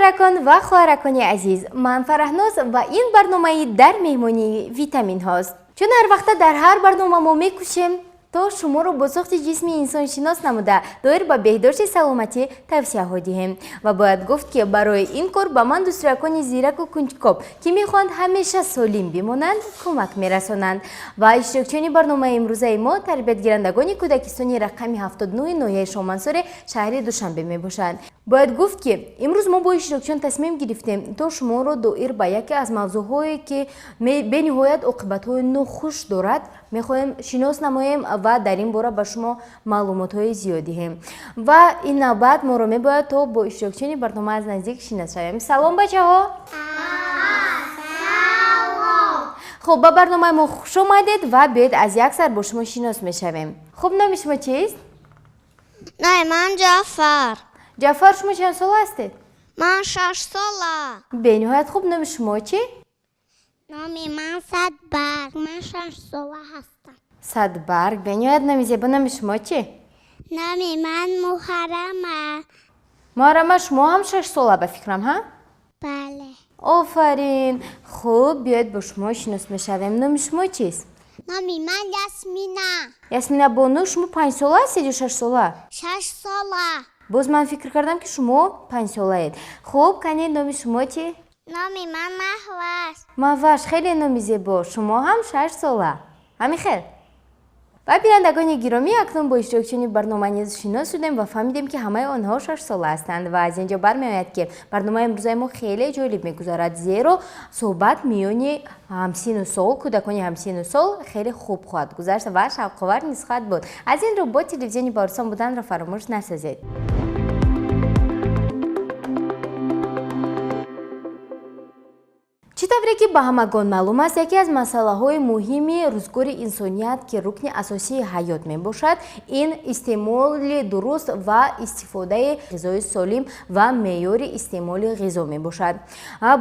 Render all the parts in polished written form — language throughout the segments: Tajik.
Бародаракон ва хоҳаракони азиз, ман Фараҳноз ва ин барномаи «Дар меҳмонии витаминҳост». Чун ҳар вақта дар ҳар барнома мо мекӯшем, то шуморо бо сохти ҷисми инсон шинос намуда, доир ба беҳдошти саломатӣ тавсияҳо диҳем. Ва бояд гуфт, ки барои ин кор ба ман дӯстракони зираку кунҷкоб, ки мехоҳанд ҳамеша солим бимонанд, кӯмак мерасонанд. Ва иштирокчиёни барномаи имрӯзаи мо тарбиятгирандагони кӯдакистони рақами 79 ноҳияи Шоҳмансури шаҳри Душанбе мебошанд. Бояд гуфт, ки имрӯз мо бо иштирокчиён тасмим гирифтем, то шуморо доир ба яке аз мавзӯъҳое, ки бениҳоят оқибатҳои нохуш дорад, мехоҳем шинос намоем ва дар ин бора ба шумо маълумотҳои зиёд диҳем. Ва ин навбат моро мебояд, то бо иштирокчиёни барнома аз наздик шинос шавем. Салом, бачаҳо! Хуб, ба барномаи мо хуш омадед ва биёед, аз як сар бо шумо шинос мешавем. Хуб, номи шумо чист? Номи ман Ҷафар. Ҷафар, шумо чанд сола ҳастед? Ман 6 сола. Бениҳоят хуб. Номи шумо чӣ? Номи ман Садбарг, ман 6 сола ҳастам. Садбарг, бениҳоят номи зебо. Номи шумо чӣ? Номи ман Муҳаррама. Муҳаррама, шумо ҳам 6 сола, ба фикрам, ҳа? Бале. Офарин! Хуб, биёед, бо шумо шинос мешавем. Номи шумо чист? Номи ман Ясмина. Ясмина бону, шумо 5 сола ҳастед ё 6 сола? 6 сола. Боз ман фикр кардам, ки шумо 5 солаед. Хуб, кане, номи шумо чӣ? Номи ман Маҳваш. Маҳваш, хеле номи зебо. Шумо ҳам 6 сола, ҳамин хел? Ва бинандагони гиромӣ, акнун бо иштирокчиёни барнома низ шинос шудем ва фаҳмидем, ки ҳамаи онҳо 6 сола ҳастанд. Ва аз ин ҷо бармеояд, ки барномаи имрӯзаи мо хеле ҷолиб мегузарад, зеро суҳбат миёни ҳамсину сол, кӯдакони ҳамсину сол хеле хуб хоҳад гузашт ва шавқовар низ хоҳад буд. Аз ин рӯ бо телевизиони Баҳористон буданро фаромӯш насозед. Чӣ тавре ки ба ҳамагон маълум аст, яке аз масъалаҳои муҳими рӯзгори инсоният, ки рукни асосии ҳаёт мебошад, ин истеъмоли дуруст ва истифодаи ғизои солим ва меъёри истеъмоли ғизо мебошад.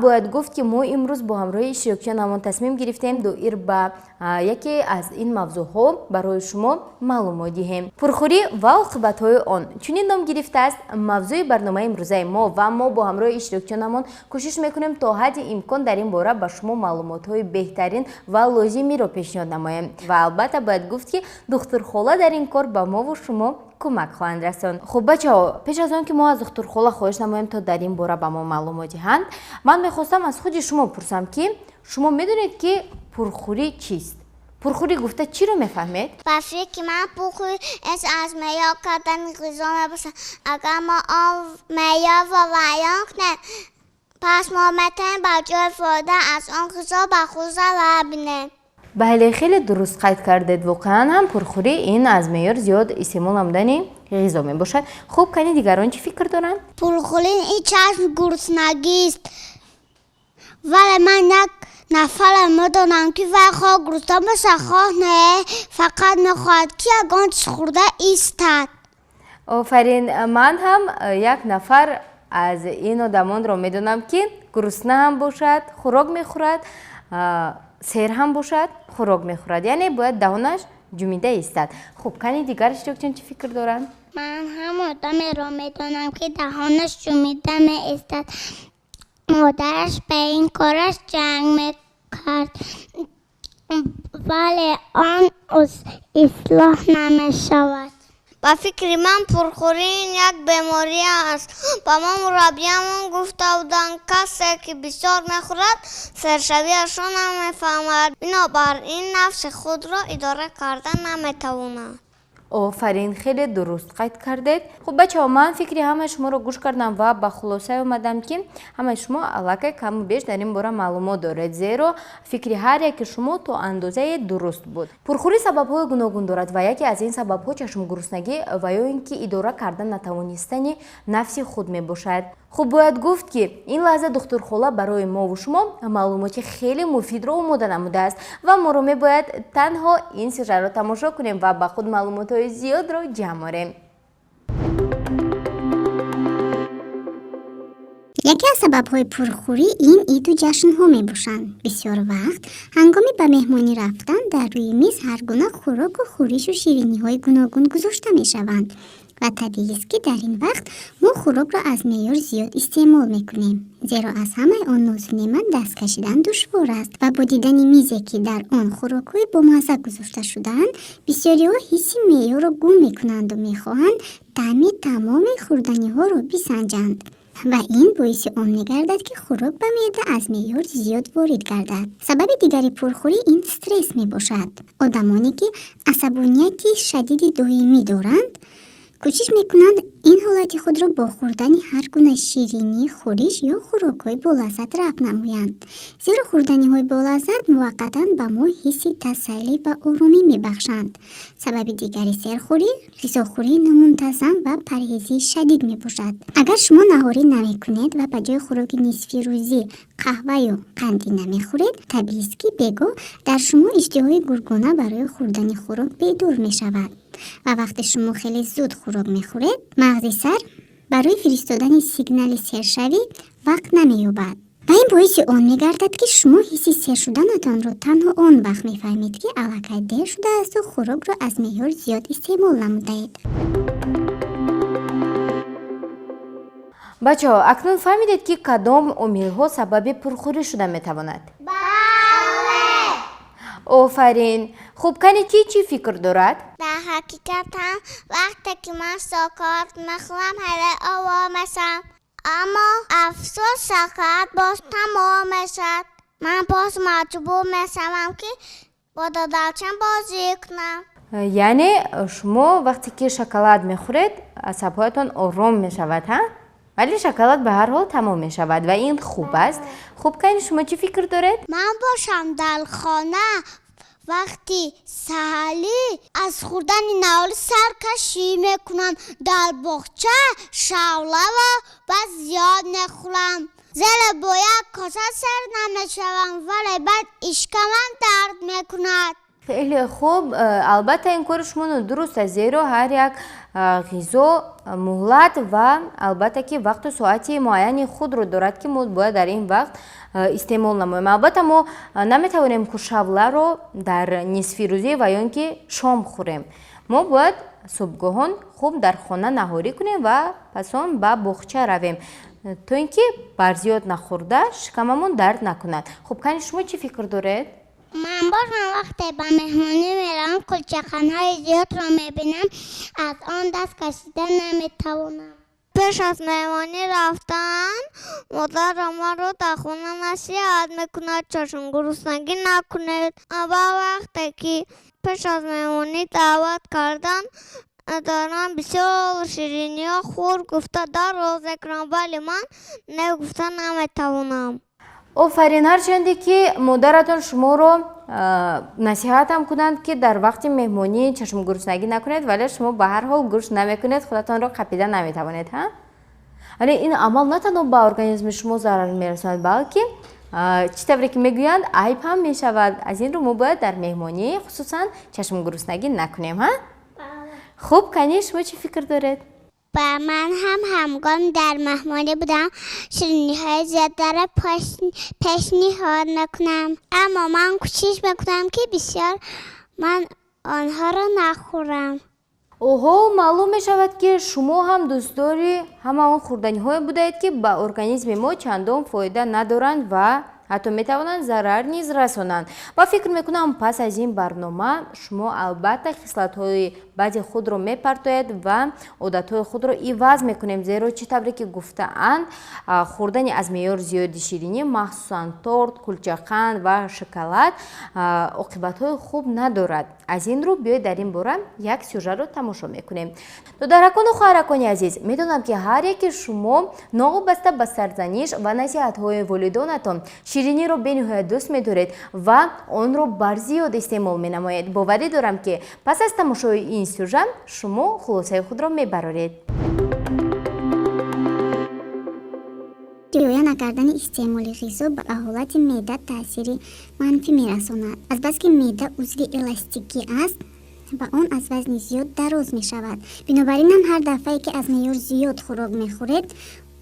Бояд гуфт, ки мо имрӯз бо ҳамроҳи иштирокчиёнамон тасмим гирифтем, доир ба яке аз ин мавзӯъҳо барои шумо маълумот диҳем. Пурхӯрӣ ва оқибатҳои он — чунин ном гирифтааст мавзӯи барномаи имрӯзаи мо. Ва мо бо ҳамроҳи иштирокчиёнамон кӯшиш мекунем, то ҳадди имкон дар ин бора ба шумо маълумотҳои беҳтарин ва лозимиро пешниҳод намоем. Ва албатта, бояд гуфт, ки духтурхола дар ин кор ба мову шумо кӯмак хоҳанд расонд. Хуб, бачаҳо, пеш аз он ки мо аз духтурхола хоҳиш намоем, то дар ин бора ба мо маълумот диҳанд, ман мехостам аз худи шумо пурсам, ки шумо медонед, ки пурхӯрӣ чист? Пурхӯрӣ гуфта чиро мефаҳмед? Ба фикри ман, пурхӯрӣ аз меъёр кардани ғизо мебошад. Агар мо он меъёрро вайрон кунем, пас мо метавонем ба ҷои фоида аз он ғизо ба худ зарар бинем. Бале, хеле дуруст қайд кардед. Воқеан ҳам, пурхӯрӣ ин аз меъёр зиёд истеъмол намудани ғизо мебошад. Хуб, кани, дигарон чӣ фикр доранд? Пурхӯрӣ ин чашм гуруснагист, вале ман як нафарро медонам, ки вай хоҳ гурусна бошад, хоҳ не, фақат мехоҳад, ки ягон чиз хӯрда истад. Офарин! Ман ҳам як нафар аз ин одамонро медонам, ки гурусна ҳам бошад, хӯрок мехӯрад, сер ҳам бошад, хӯрок мехӯрад, яъне бояд даҳонаш ҷумида истад. Хуб, кани, дигар иштирокчиён чӣ фикр доранд? Ман ҳам одамеро медонам, ки даҳонаш ҷумида меистад. Модараш ба ин кораш ҷанг мекард, вале он ислоҳ намешавад. Ба фикри ман, пурхӯрӣ ин як беморӣ аст. Ба мо мураббиямон гуфта буданд: касе ки бисёр мехӯрад, сершавиашро намефаҳмад, бинобар ин нафси худро идора карда наметавонад. Офарин, хеле дуруст қайд кардед. Хуб, бачаҳо, ман фикри ҳамаи шуморо гӯш кардам ва ба хулосае омадам, ки ҳамаи шумо аллакай каму беш дар ин бора маълумот доред, зеро фикри ҳар яки шумо то андозае дуруст буд. Пурхӯрӣ сабабҳои гуногун дорад ва яке аз ин сабабҳо чашмгуруснагӣ ва ё ин ки идора карда натавонистани нафси худ мебошад. Хуб, бояд гуфт, ки ин лаҳза духтурхола барои мову шумо маълумоти хеле муфидро омода намудааст ва моро мебояд танҳо ин сюжетро тамошо кунем ва ба худ маълумотҳои зиёдро ҷамъ орем. Яке аз сабабҳои пурхӯрӣ ин иду ҷашнҳо мебошанд. Бисёр вақт ҳангоми ба меҳмонӣ рафтан дар рӯи миз ҳар гуна хӯроку хӯришу шириниҳои гуногун гузошта мешаванд. Ва табиист, ки дар ин вақт мо хӯрокро аз меъёр зиёд истеъмол мекунем, зеро аз ҳамаи он нозу неъмат даст кашидан душвор аст. Ва бо дидани мизе, ки дар он хӯрокҳои бомазза гузошта шудаанд, бисёриҳо ҳисси меъёрро гум мекунанду мехоҳанд таъми тамоми хӯрданиҳоро бисанҷанд, ва ин боиси он мегардад, ки хӯрок ба меъда аз меъёр зиёд ворид гардад. Сабаби дигари пурхӯрӣ ин стресс мебошад. Одамоне, ки асабонияти шадиди доимӣ доранд, кӯшиш мекунанд ин ҳолати худро бо хӯрдани ҳар гуна ширинӣ, хӯриш ё хӯрокҳои болаззат рафъ намоянд, зеро хӯрданиҳои болаззат муваққатан ба мо ҳисси тасаллӣ ва оромӣ мебахшанд. Сабаби дигари серхӯрӣ ғизохӯрии номунтазам ва парҳезии шадид мебошад. Агар шумо наҳорӣ намекунед ва ба ҷои хӯроки нисфирӯзӣ қаҳваю қандӣ намехӯред, табиист, ки бегоҳ дар шумо иштиҳои гургона барои хӯрдани хӯрок бедор мешавад. Ва вақте шумо хеле зуд хӯрок мехӯред, мағзи сар барои фиристодани сигнали сершавӣ вақт намеёбад ва ин боиси он мегардад, ки шумо ҳисси сер шуданатонро танҳо он вақт мефаҳмед, ки аллакай дер шудаасту хӯрокро аз меъёр зиёд истеъмол намудаед. Бачаҳо, акнун фаҳмидед, ки кадом омилҳо сабаби пурхӯрӣ шуда метавонад? Бале. Офарин. Хуб, кани ки чӣ фикр дорад? Дар ҳақиқат ҳам, вақте ки ман шоколад мехӯрам, хеле ором мешавам, аммо афсӯс, шоколад боз тамом мешавад. Ман боз маҷбур мешавам, ки бо додарчам бозӣ кунам. Яъне шумо вақте ки шоколад мехӯред, асабҳоятон ором мешавад, ҳа? Вале шоколад ба ҳар ҳол тамом мешавад ва ин хуб аст. Хуб, кани шумо чӣ фикр доред? Ман бошам, дар хона вақти саҳарӣ аз хӯрдани наҳорӣ саркашӣ мекунам. Дар боғча шавларо бас зиёд мехӯрам, зеро бо як коса сер намешавам, вале баъд ишкамам дард мекунад. Хеле хуб. Албатта, ин кори шумо нодуруст аст, зеро ҳар як ғизо муҳлат ва албатта ки вақту соати муайяни худро дорад, ки мо бояд дар ин вақт истеъмол намоем. Албатта, мо наметавонем шавларо дар нисфирӯзӣ ва ё ин ки шом хӯрем. Мо бояд субҳгоҳон хуб дар хона наҳорӣ кунем ва пас он ба боғча равем, то ин ки барзиёд нахӯрда шикамамон дард накунад. Хуб, кани шумо чӣ фикр доред? Ман бошам, вақте ба меҳмонӣ меравам, кулчақандҳои зиёдро мебинам, аз он даст кашида наметавонам. Пеш аз меҳмонӣ рафтан модарам маро дар хона насиҳат мекунад: чашмгуруснагӣ накунед. Ва вақте ки пеш аз меҳмонӣ даъват кардан, дарам бисёр шириниҳо хӯр гуфта дароз мекунам, вале ман не гуфта наметавонам. Офарин. Ҳарчанде ки модаратон шуморо насиҳатам кунанд, ки дар вақти меҳмонӣ чашмгуруснагӣ накунед, вале шумо ба ҳар ҳол гӯш намекунед, худатонро қапида наметавонед, ҳа? Вале ин амал на танҳо ба организми шумо зарар мерасонад, балки, чӣ тавре ки мегӯянд, айб ҳам мешавад. Аз ин рӯ мо бояд дар меҳмонӣ хусусан чашмгуруснагӣ накунем, ҳа? Хуб, кани шумо чӣ фикр доред? Ба ман ҳам ҳамгом дар меҳмонӣ будам, шириниҳои зиёдаро пешниҳод мекунам, аммо ман кӯшиш мекунам, ки бисёр ман онҳоро нахӯрам. Оҳо, маълум мешавад, ки шумо ҳам дӯстдори ҳама он хӯрданиҳое будаед, ки ба организми мо чандон фоида надоранд ва ҳатто метавонанд зарар низ расонанд. Ва фикр мекунам, пас аз ин барнома шумо албатта хислатҳои бади худро мепартоед ва одатҳои худро иваз мекунем, зеро чӣ тавре ки гуфтаанд, хӯрдани аз меъёр зиёди ширинӣ, махсусан торт, кулчақанд ва шоколад, оқибатҳои хуб надорад. Аз ин рӯ биёед, дар ин бора як сюжетро тамошо мекунем. Додаракону хоҳаракони азиз, медонам, ки ҳар яке шумо новобаста ба сарзаниш ва насиҳатҳои волидонатон шириниро бениҳоят дӯст медоред ва онро барзиёд истеъмол менамоед. Боварӣ дорам, ки пас аз тамошои ин сюжет шумо хулосаи худро мебароред. Риоя накардани истеъмоли ғизо ба ҳолати меъда таъсири манфӣ мерасонад. Азбаски меъда узви эластикӣ аст ва он аз вазни зиёд дароз мешавад, бинобар ин ҳам ҳар дафъае, ки аз меъёр зиёд хӯрок мехӯред,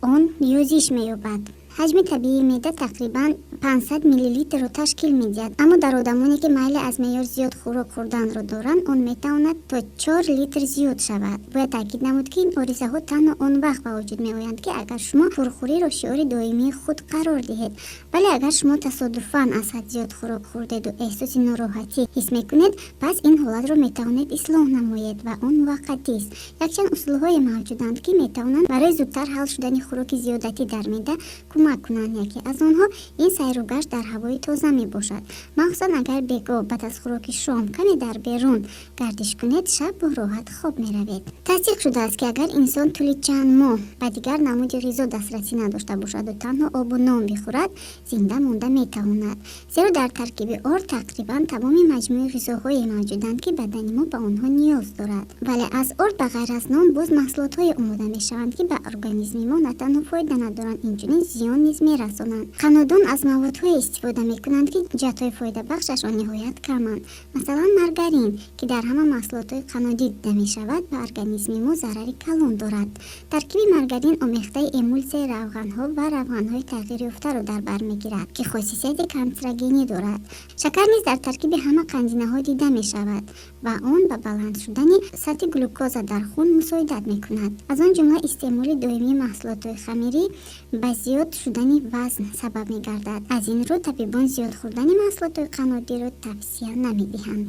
он юзиш меёбад. Ҳаҷми табиии меъда тақрибан 500 миллилитрро ташкил медиҳад, аммо дар одамоне, ки майли аз меъёр зиёд хӯрок хӯрданро доранд, он метавонад то 4 литр зиёд шавад. Бояд таъкид намуд, ки ин оризаҳо танҳо он вақт ба вуҷуд меоянд, ки агар шумо пурхӯриро шиори доимии худ қарор диҳед. Вале агар шумо тасодуфан аз ҳад зиёд хӯрок хӯрдеду эҳсоси нороҳатӣ ҳис мекунед, пас ин ҳолатро метавонед ислоҳ намоед ва он муваққатист. Якчанд усулҳое мавҷуданд, ки метавонанд барои зудтар ҳал шудани хӯроки зиёдатӣ дар меъда кӯмак кунанд. Яке аз онҳо ин сайругашт дар ҳавои тоза мебошад. Махсусан агар бегоҳ баъд аз хӯроки шом каме дар берун гардиш кунед, шаб бо роҳат хоб меравед. Тасдиқ шудааст, ки агар инсон тӯли чанд моҳ ба дигар намуди ғизо дастрасӣ надошта бошаду танҳо обу нон бихӯрад, зинда монда метавонад, зеро дар таркиби орд тақрибан тамоми маҷмӯи ғизоҳое мавҷуданд, ки бадани мо ба онҳо ниёз дорад. Вале аз орд ба ғайр аз нон боз маҳсулотҳое омода мешаванд, ки ба организми мо на танҳо фоида надоранд, инчунин зиён низ мерасонанд. Қаннодон аз маводҳое истифода мекунанд, ки ҷиҳатҳои фоидабахшашон ниҳоят каманд. Масалан, маргарин, ки дар ҳама маҳсулотҳои қаннодӣ дида мешавад, ба организми мо зарари калон дорад. Таркиби маргарин омехтаи эмулсияи равғанҳо ва равғанҳои тағйирёфтаро дар бар мегирад, ки хосисияти канцерогенӣ дорад. Шакар низ дар таркиби ҳама қандинаҳо дида мешавад ва он ба баланд шудани сатҳи глюкоза дар хун мусоидат мекунад. Аз он ҷумла истеъмоли доимии маҳсулотҳои хамирӣ ба зиёд шудани вазн сабаб мегардад. Аз ин рӯ табибон зиёд хӯрдани маҳсулотҳои қаннодиро тавсия намедиҳанд.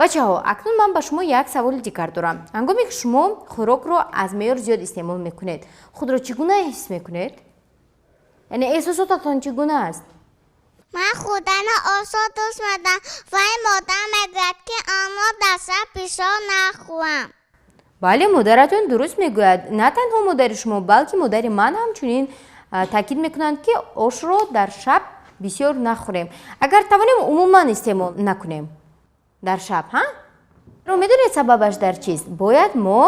Бачаҳо, акнун ман ба шумо як саволи дигар дорам. Ҳангоме ки шумо хӯрокро аз меъёр зиёд истеъмол мекунед, худро чӣ гуна ҳис мекунед? Яъне эҳсосотатон чӣ гуна аст? Ман хӯрдани ошро дӯст медорам, вале модарам мегӯяд, ки онро дар шаб бисёр нахӯрам. Бале, модаратон дуруст мегӯяд. На танҳо модари шумо, балки модари ман ҳамчунин таъкид мекунанд, ки ошро дар шаб бисёр нахӯрем. Агар тавонем, умуман истеъмол накунем дар шаб, ҳа? Медонед, сабабаш дар чист? Бояд мо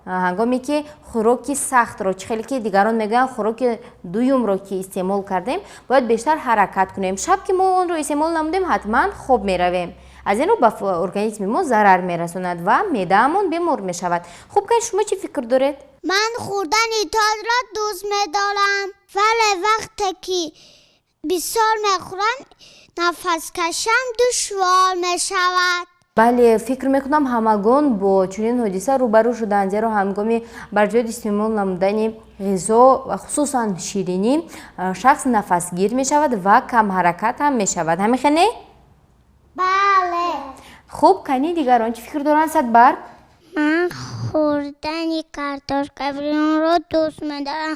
ҳангоме ки хӯроки сахтро, чӣ хеле ки дигарон мегӯянд, хӯроки дуюмро ки истеъмол кардем, бояд бештар ҳаракат кунем. Шаб ки мо онро истеъмол намудем, ҳатман хоб меравем. Аз ин рӯ ба организми мо зарар мерасонад ва меъдаамон бемор мешавад. Хуб, кай шумо чӣ фикр доред? Ман хӯрдани тортро дӯст медорам, вале вақте ки бисёр мехӯрам, нафаскашам душвор мешавад. Бале, фикр мекунам, ҳамагон бо чунин ҳодиса рӯбарӯ шуданд, зеро ҳангоми бар зиёд истеъмол намудани ғизо ва хусусан ширинӣ шахс нафасгир мешавад ва камҳаракат ҳам мешавад. Ҳамин хел не? Бале. Хуб, кани дигарон чӣ фикр доранд, Садбарг? Ман хӯрдани картошка бирёнро дӯст медорам.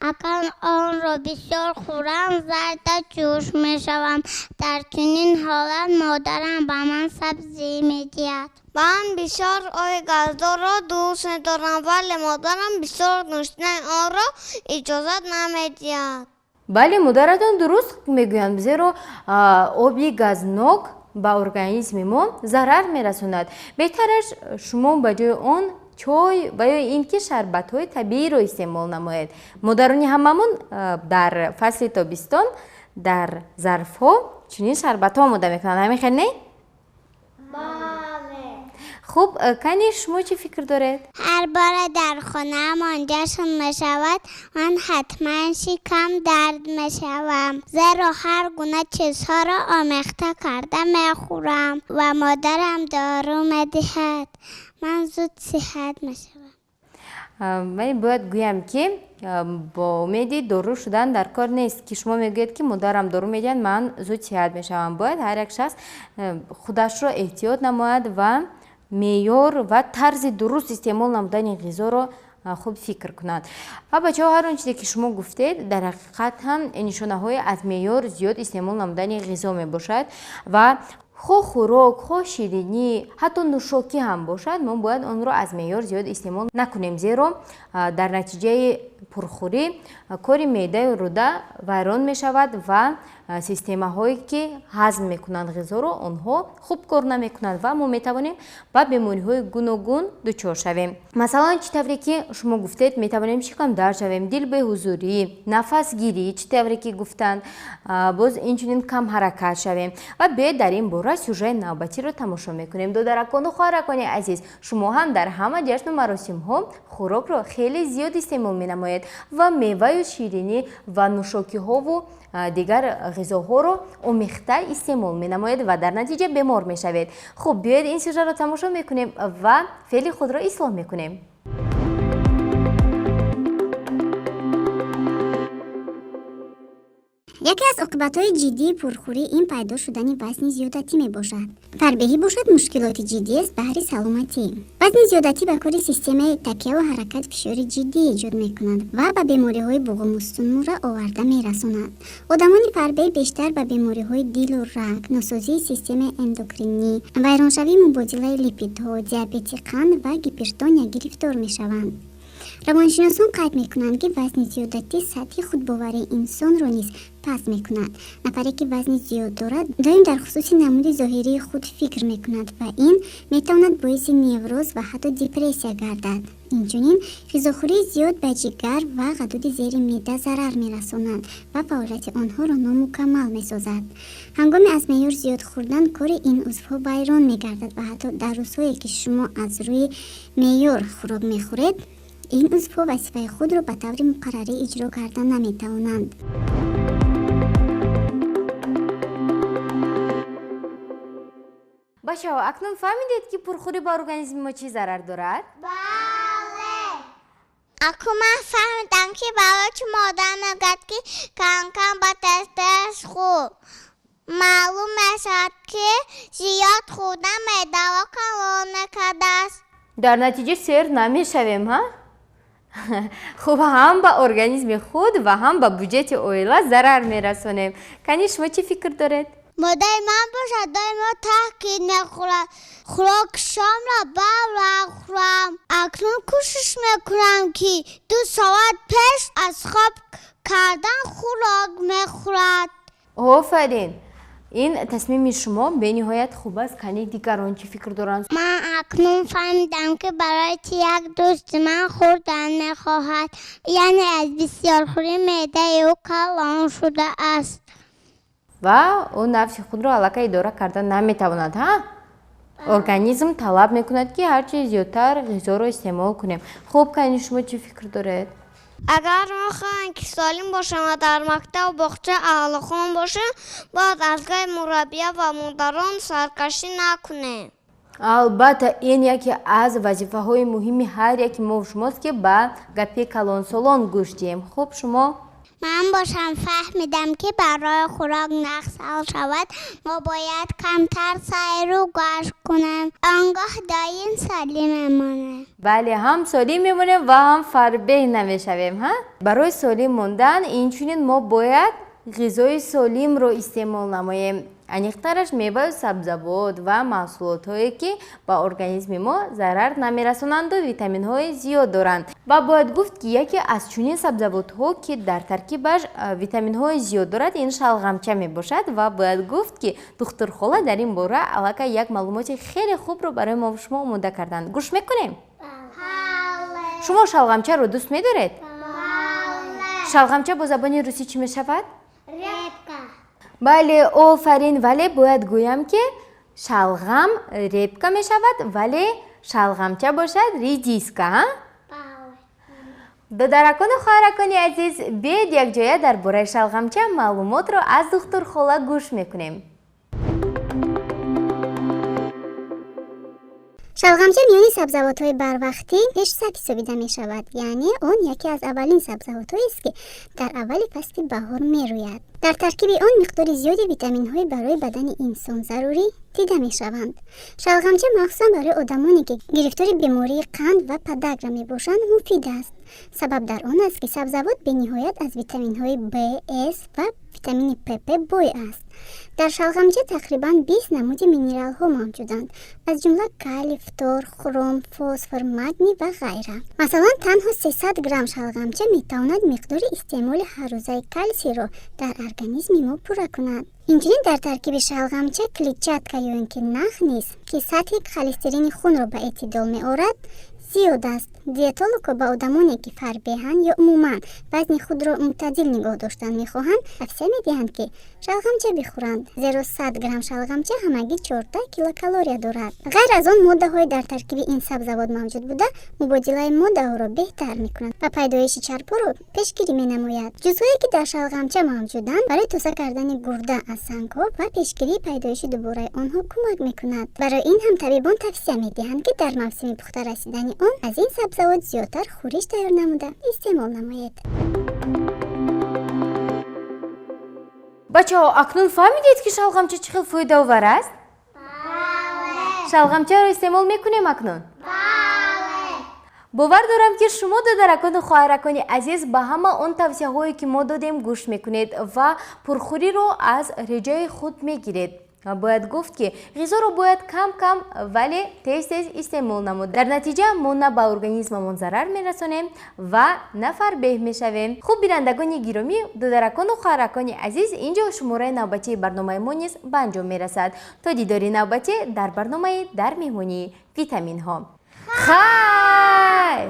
Агар онро бисёр хӯрам, зарда ҷӯш мешавам. Дар чунин ҳолат модарам ба ман сабзӣ медиҳад. Ман бисёр оби газдорро дӯст медорам, вале модарам бисёр нӯшидани онро иҷозат намедиҳад. Бале, модаратон дуруст мегӯянд, зеро оби газнок ба организми мо зарар мерасонад. Беҳтараш шумо ба ҷои он чой ва ё ин ки шарбатҳои табииро истеъмол намоед. Модарони ҳамамон дар фасли тобистон дар зарфҳо чунин шарбатҳо омода мекунанд. Ҳамин хел не? Бале. Хуб, кани шумо чӣ фикр доред? Ҳар бора дар хонаамон ҷашн мешавад, ман ҳатман шикам дард мешавам, зеро ҳар гуна чизҳоро омехта карда мехӯрам ва модарам дору медиҳад. Ман зуд сиҳат мешавам. Ман бояд гӯям, ки бо умеди дору шудан дар кор нест, ки шумо мегӯед, ки модарам дору медиҳад, ман зуд сиҳат мешавам. Бояд ҳар як шахс худашро эҳтиёт намояд ва меъёр ва тарзи дуруст истеъмол намудани ғизоро хуб фикр кунад. Ва бачаҳо, ҳар он чизе ки шумо гуфтед, дар ҳақиқат ҳам нишонаҳои аз меъёр зиёд истеъмол намудани ғизо мебошад. Ва хоҳ хӯрок, хоҳ ширинӣ, ҳатто нӯшокӣ ҳам бошад, мо бояд онро аз меъёр зиёд истеъмол накунем, зеро дар натиҷаи пурхӯрӣ кори меъдаю рӯда вайрон мешавад ва Системаҳое ки ҳазм мекунанд ғизоро, онҳо хуб кор намекунанд ва мо метавонем ба бемориҳои гуногун дучор шавем. Масалан, чӣ тавре ки шумо гуфтед, метавонем шикамдард шавем, дилбеҳузурӣ, нафасгирӣ, чӣ тавре ки гуфтанд, боз инчунин камҳаракат шавем. Ва биёед, дар ин бора сюжаи навбатиро тамошо мекунем. Додаракону хоҳаракони азиз, шумо ҳам дар ҳама ҷашну маросимҳо хӯрокро хеле зиёд истеъмол менамоед ва меваю ширинӣ ва нӯшокиҳову дигар ғизоҳоро омехта истеъмол менамоед ва дар натиҷа бемор мешавед. Хуб, биёед, ин сюжаро тамошо мекунем ва феъли худро ислоҳ мекунем. Яке аз оқибатҳои ҷиддии пурхӯрӣ ин пайдо шудани вазни зиёдатӣ мебошад. Фарбеҳӣ бошад, мушкилоти ҷиддиест баҳри саломатӣ. Вазни зиёдатӣ ба кори системаи такяву ҳаракат фишори ҷиддӣ эҷод мекунад ва ба бемориҳои буғуму сутунмӯҳра оварда мерасонад. Одамони фарбеҳ бештар ба бемориҳои дилу раг, носозии системаи эндокринӣ, вайроншавии мубодилаи липидҳо, диабети қанд ва гипертония гирифтор мешаванд. Равоншиносон қайд мекунанд, ки вазни зиёдатӣ сатҳи худбоварии инсонро низ паст мекунад. Нафаре, ки вазни зиёд дорад, доим дар хусуси намуди зоҳирии худ фикр мекунад ва ин метавонад боиси невроз ва ҳатто депрессия гардад. Инчунин, ғизохӯрии зиёд ба ҷигар ва ғадуди зери меъда зарар мерасонад ва фаъолияти онҳоро номукаммал месозад. Ҳангоми аз меъёр зиёд хӯрдан кори ин узвҳо вайрон мегардад ва ҳатто дар рӯзҳое, ки шумо аз рӯи меъёр хӯрок мехӯред, ин узвҳо вазифаи худро ба таври муқаррарӣ иҷро карда наметавонанд. Бачаҳо, акнун фаҳмидед, ки пурхӯрӣ ба организми мо чӣ зарар дорад? Бале. Акун ман фаҳмидам, ки барои чӣ модар мегӯяд, ки кам-кам ба тез-тез хӯр. Маълум мешавад, ки зиёд хӯрдан меъдаро калон мекардааст. Дар натиҷа сер намешавем, ҳа? Хуб, ҳам ба организми худ ва ҳам ба буҷети оила зарар мерасонем. Кани, шумо чӣ фикр доред? Модари ман бошад, доимо таъкид мехӯрад: хӯроки шомро барвақт хӯрам. Акнун кӯшиш мекунам, ки 2 соат пеш аз хоб кардан хӯрок мехӯрад. Офарин, ин тасмими шумо бениҳоят хуб аст. Кани, дигарон чӣ фикр доранд? Ман акнун фаҳмидам, ки барои чӣ як дӯсти ман хӯрдан мехоҳад, яъне аз бисёрхӯрӣ меъдаи ӯ калон шудааст. Ва ӯ нафси худро аллакай идора карда наметавонад, ҳа? Организм талаб мекунад, ки ҳарчи зиёдтар ғизоро истеъмол кунем. Хуб, кани, шумо чӣ фикр доред? Агар мо хоҳем, ки солим бошем ва дар мактабу боғча аълохон бошем, бояд аз гапи мураббия ва модарон саркашӣ накунем. Албатта, ин яке аз вазифаҳои муҳими ҳар яки мо шумост, ки ба гапи калонсолон гӯш диҳем. Хуб, шумо? Ман бошам фаҳмидам, ки барои хӯрок нағз ҳал шавад, мо бояд камтар сайру гашт кунем. Он гоҳ доим солим мемонем. Бале, ҳам солим мемонем ва ҳам фарбеҳ намешавем, ҳа? Барои солим мондан инчунин мо бояд ғизои солимро истеъмол намоем, аниқтараш меваю сабзавот ва маҳсулотҳое, ки ба организми мо зарар намерасонанду витаминҳои зиёд доранд. Ва бояд гуфт, ки яке аз чунин сабзавотҳо, ки дар таркибаш витаминҳои зиёд дорад, ин шалғамча мебошад. Ва бояд гуфт, ки духтурхола дар ин бора аллакай як маълумоти хеле хубро барои мо шумо омода карданд. Гӯш мекунем. Шумо шалғамчаро дӯст медоред? Шалғамча бо забони русӣ чӣ мешавад? Репка. Бале, офарин. Вале бояд гӯям, ки шалғам репка мешавад, вале шалғамча бошад редиска, ҳа? Додаракону хоҳаракони азиз, биед, якҷоя дар бораи шалғамча маълумотро аз духтурхола гӯш мекунем. Шалғамча миёни сабзавотҳои барвақтӣ пешсаф ҳисобида мешавад, яъне он яке аз аввалин сабзавотҳоест, ки дар аввали фасли баҳор мерӯяд. Дар таркиби он миқдори зиёди витаминҳои барои бадани инсон зарурӣ дида мешаванд. Шалғамча махсусан барои одамоне, ки гирифтори бемории қанд ва подагра мебошанд, муфид аст. Сабаб дар он аст, ки сабзавот бениҳоят аз витаминҳои Б, С ва витамини ПП бой аст. Дар шалғамча тақрибан 20 намуди минералҳо мавҷуданд, аз ҷумла калий, фтор, хром, фосфор, магний ва ғайра. Масалан, танҳо 300 грамм шалғамча метавонад миқдори истеъмоли ҳаррӯзаи калсийро дар организми мо пурра кунад. Инчунин дар таркиби шалғамча клетчатка ё ин ки нах низ, ки сатҳи холестерини хунро ба эътидол меорад, зиёд аст. Диетологҳо ба одамоне, ки фарбеҳанд ё умуман вазни худро мӯътадил нигоҳ доштан мехоҳанд, тавсия медиҳанд, ки шалғамча бихӯранд, зеро 100 грамм шалғамча ҳамагӣ 14 килокалория дорад. Ғайр аз он, моддаҳои дар таркиби ин сабзавот мавҷуд буда, мубодилаи моддаҳоро беҳтар мекунад ва пайдоиши чарбҳоро пешгирӣ менамояд. Ҷузвҳое, ки дар шалғамча мавҷуданд, барои тоза кардани гурда аз сангҳо ва пешгирии пайдоиши дубораи онҳо кӯмак мекунад. Барои ин ҳам табибон тавсия медиҳанд, ки дар мавсими пухта расидани он аз ин сабзавот зиёдтар хӯриш тайёр намуда истеъмол намоед. Бачаҳо, акнун фаҳмидед, ки шалғамча чӣ хел фоидаовар аст? Шалғамчаро истеъмол мекунем акнун. Бовар дорам, ки шумо, додаракону хоҳаракони азиз, ба ҳама он тавсияҳое, ки мо додем, гӯш мекунед ва пурхӯриро аз реҷаи худ мегиред. Бояд гуфт, ки ғизоро бояд кам кам, вале тез тез истеъмол намуд. Дар натиҷа мо на ба организмамон зарар мерасонем ва на фарбеҳ мешавем. Хуб, бинандагони гиромӣ, додаракону хоҳаракони азиз, ин ҷо шумораи навбатии барномаи мо низ ба анҷом мерасад. То дидори навбатӣ дар барномаи «Дар меҳмонии витаминҳо», хайр.